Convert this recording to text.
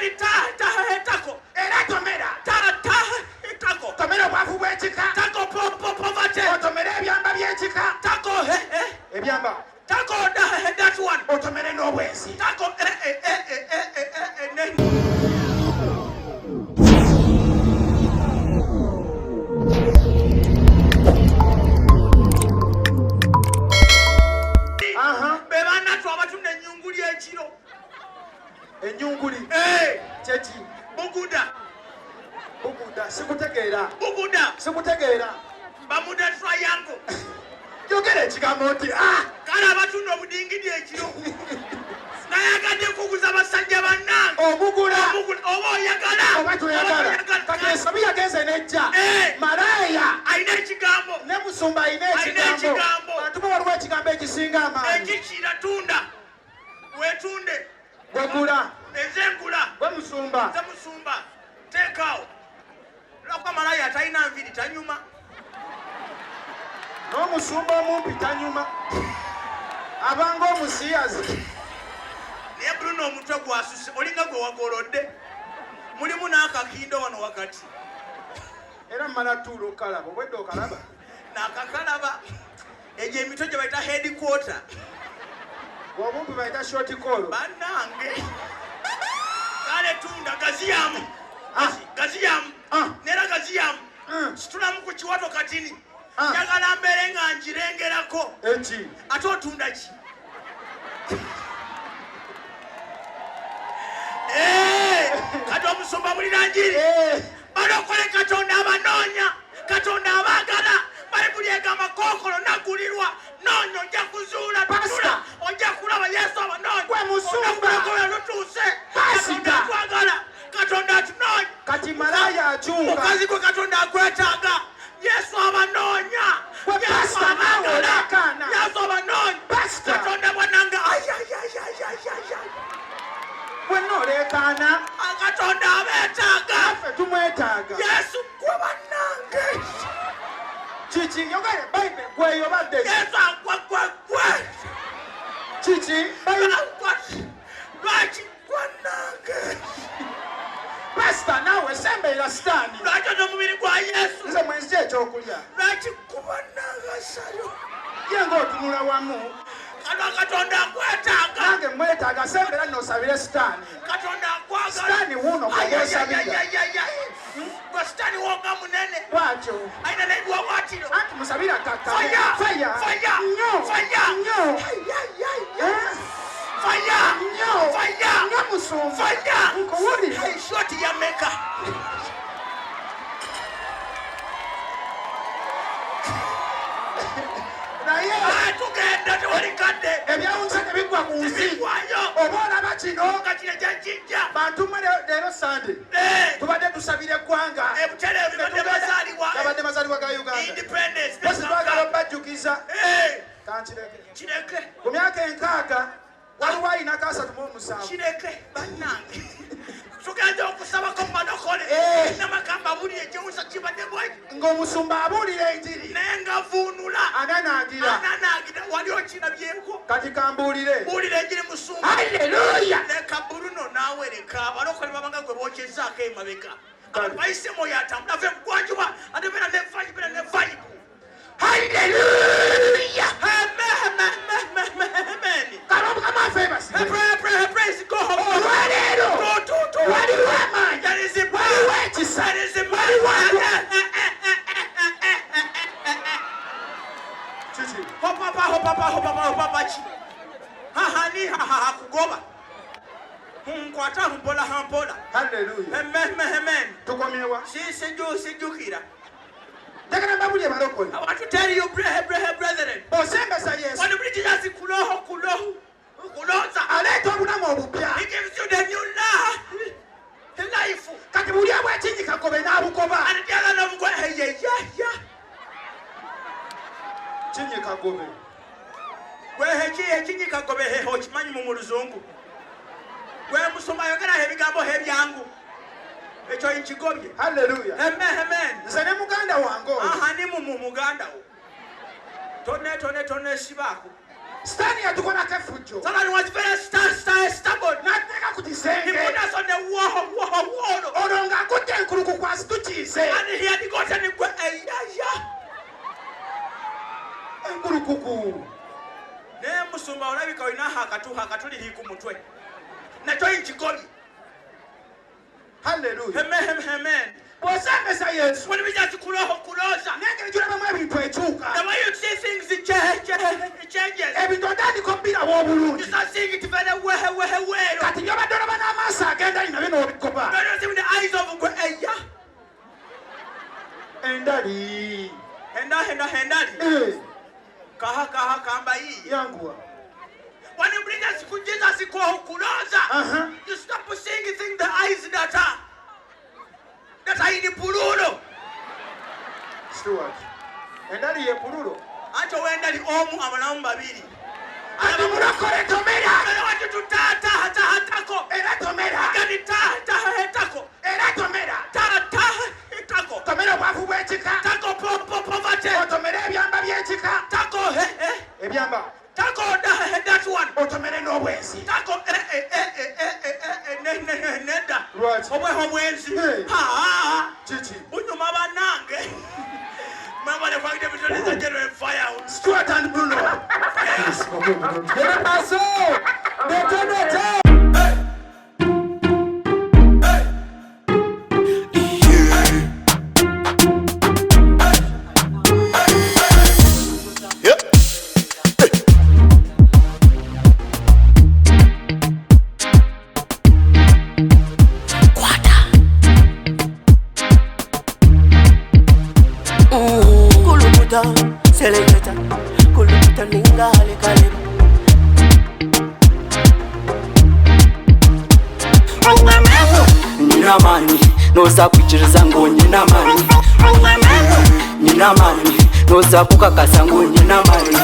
Then ta ta tackle. Era tomera. Ta ta tackle. Tomera obwavu bw'ekika. Tackle po po poverty. Otomere ebyamba by'ekika. Tackle he he. Ebyamba. Tackle that, that one. Otomere n'obwenzi. Tackle eh eh eh eh eh eh eh eh. Be banatu abatunda ennyunguli ekiro. Ennyunguli. Eh. Kyeki? Buguda. Buguda sikutegeera. Buguda. Sikutegeera. Bamuda triangle. Yogera ekigambo nti ah! Kale abatunda obudingidi ekiro. Nayagadde kuguza basajja bannange. Omugula. Oba oyagala. Oba toyagala. Kati ensobi yagenze n'ejja. Eh. Malaaya. Alina ekigambo. Ne musumba alina ekigambo. Bantu bo waliwo ekigambo ekisinga amaanyi. Ekikira tunda. Weetunde. Gwegula. Enze ngula. Gwe musumba. Nze musumba. Teekaawo. Lwakuba malaaya atalina nviiri tanyuma. N'omusumba omumpi tanyuma. Abanga omusiyazi. Naye Bruno omutwe gwasuse olinga gwe wagolodde. Mulimu n'akakindo wano wakati. Era mmala ttuula okukalaba, obwedda okalaba? Naakakalaba. Egyo emitwe gye bayita headquarter. Obumpi bayita short call. Bannange. Kale tunda gaziyamu. Ah. Gaziyamu. Ah. Nera gaziyamu. Mm. Situlamu ku kiwato katini. Ah. Njagala mbeere nga ngirengerako. Eki. Ate otunda ki? Eh, kati omusumba bulira njiri. Eh. Balokole Katonda abanoonya, Katonda abaagala. Bayibuli egamba kookolo nagulirwa, noonya ojja kuzuula, tunula ojja kulaba Yesu abanoonya. Gwe musumba. Olunaku lutuuse. Pastor. Katonda atwagala, Katonda atunoonya. Kati malaaya akyuka. Mukazi gwe Katonda akwetaaga. Yesu abanoonya. Gwe Yesu pastor naawe abaagala. olekaana. Yesu abanoonya. Pastor. Katonda bwananga. Ay, ay, ay, ay, ay, ay, ay. Bwenna oleekaana. Katonda abeetaaga. Naffe tumwetaaga. Yesu gwe bannange. Kiki yogere Bayibuli gweyobadde. Yesu agwa gwe gwe. Kiki Bayibuli. Lwaki gwannange? Pastor naawe sembeera sitaani. Lwaki n'omubiri gwa Yesu? Nze mwenzija ekyokulya. Lwaki kubannange sayo? Ye ng'otunula wamu. Kano Katonda akwetaaga. Nange mwetaaga sembera nno osabire sitaani. Katonda akwagala. Sitaani wuuno gw'osabira. Gwe sitaani wonga munene. Bw'atyo. Alina n'ebiwaawaatiro. Anti musabira kaka. Fire! Fire! Fire! Nnyo! Fire! Nnyo! Eh? Fire! Nnyo! Fire! Nnyo musumba. Fire! Nkuwulira. Hey, shoti ya meka. Naye tugenda tewali kadde. Ebyawunza tebiggwa ku nsi. Tebiggwayo. Oba olaba kino. Nga kino kyakijja. Bantu mmwe leero Sunday. Eh. Tubadde tusabira eggwanga. Ebutereevu ebadde mazaalibwa. Gabadde mazaalibwa ga Uganda. Independence. Bosi twagala obbajjukiza. Eh. Kankireke. Kireke. Ku myaka 60 waliwo alina 37. Kireke bannange. Tugenda okusabako mu balokole. Eh. Namakamba abuulira ekyewuusa kibadde bwe. Ng'omusumba abuulira enjiri. Naye ng'avuunula. Ananaagira. Ananaagira. Wali okirabyeko. Kati kambuulire. Buulira enjiri musumba. Hallelujah. Leka Bruno naawe leka. Abalokole babanga gwe bookyezaako emabega. Abantu bayise mwoyo atambula ave mu gwanjuba ate beera ne vibe, beera ne vibe. Hallelujah. Amen, amen, amen, amen. Kale Mukama waffe yeebazibwe. Pray, pray, praise God. Olwaleero Tu, tu, tu. waliwo amaanyi. There is a Waliwo ekisa. There is a Waliwo Kiki? Hopapa, hopapa, hopapa, hopapa ki? Hahani, hahaha, kugoba. Nkwata mpola mpola. Hallelujah. Amen, amen. Tukomyewa. Sijjukira. Njagala mbabulye balokole. I want to tell you, brethren. Osembesa Yesu. When you Jesus kuloho, kuloho, kuloza. Aleeta obulamu obupya. He gives you the new life. Kati buli obwekinyika gobe n'abugoba. And the other love go, hey, yeah, yeah, yeah. Kinyika gobe. Gwe ekinyika gobe he okimanyi mu Luzungu. Gwe musumba ayogera ebigambo ebyangu. Ekyo nkigobye. Hallelujah. Amen, amen. Nze ne muganda wange oyo. Aha, ni mu muganda wo. Tone, tone, tone sibaako. Sitaani yatukolako effujjo. Satan was very stubborn. N'atuteeka ku kisenge. He put us on the wall. Kituufu. Naye musumba olabika olina akatu akatuliri ku mutwe. Nakyo nkigobye. Haleluya. Amen, amen. Bw'osembeza Yesu, When we just kuloza. n'engeri gy'olabamu ebintu ekyuka. The way you see things, it changes. Ebintu otandika obbirawo obulungi. You start seeing it very well, well, well. Kati by'obadde olaba n'amaaso agenda nabyo n'obigoba. You don't see with the eyes of eya. Endali. Henda, henda, hendali. Eh. Kaha, kaha, kamba hii. Yanguwa. When you bring us to Jesus, kuloza. You stop seeing things the eyes that are in the pululo. Stuart. Endali ye pululo. Ancho wendali omu abalamu babiri. Ati mulokole tomera. Watu tutata hata hatako. Era tomera. Gani ta ta hatako. Era tomera. Ta ta hatako. Tomera obwavu bw'ekika. Tako po po poverty. Otomere ebyamba by'ekika. Tako he he. Ebyamba. Tako that one. Otomere n'obwenzi. Tako eh eh eh eh eh eh ne ne ne neda. Lwaki? Obwe obwenzi. Ha ha. Kiki? Bunyuma bannange. Mama the fact that is a general fire. Stuart and Bruno. Genda maaso. Nete nete. Selecta, kuluta ninga halikaleba. Nina mani, noza kuchiriza ngo nina mani. Nina mani, noza kukakasa ngo nina mani.